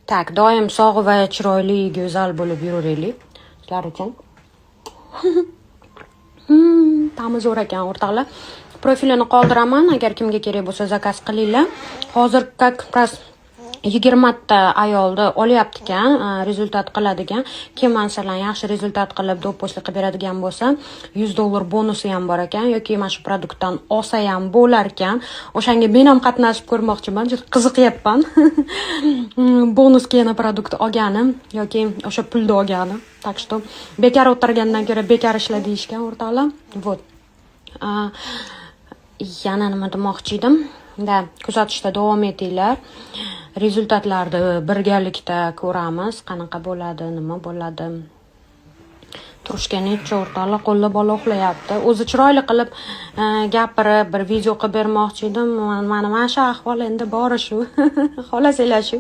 Так, doim sog' va chiroyli, go'zal bo'lib yuraveraylik. Sizlar uchun. Ta'mi zo'r ekan, o'rtoqlar. Profilini qoldiraman, agar kimga kerak bo'lsa, zakaz qilinglar. Hozir как раз 20 ta ayolni olyapti ekan, результат qiladigan. Kim, masalan, yaxshi результат qilib, до, после qilib beradigan bo'lsa, 100 dollar bonusi ham bor ekan yoki mana shu produktdan olsa ham bo'lar ekan. O'shanga men ham qatnashib ko'rmoqchiman, juda qiziqyapman. Bonusga yana produkt olganim yoki o'sha pulni olganim. Так что bekor o'tirgandan ko'ra bekor ishla deyishgan, o'rtoqlar. Вот. Yana nima demoqchi edim? Да, kuzatishda davom etinglar. Результат larni birgalikda ko'ramiz, qanaqa bo'ladi, nima bo'ladi. Turishga necha, o'rtoqlar, qo'lda bola uxlayapti. O'zi chiroyli qilib gapirib, bir video qilib bermoqchi edim. Mana shu ahvol endi bori shu. Xohlasanglar shu.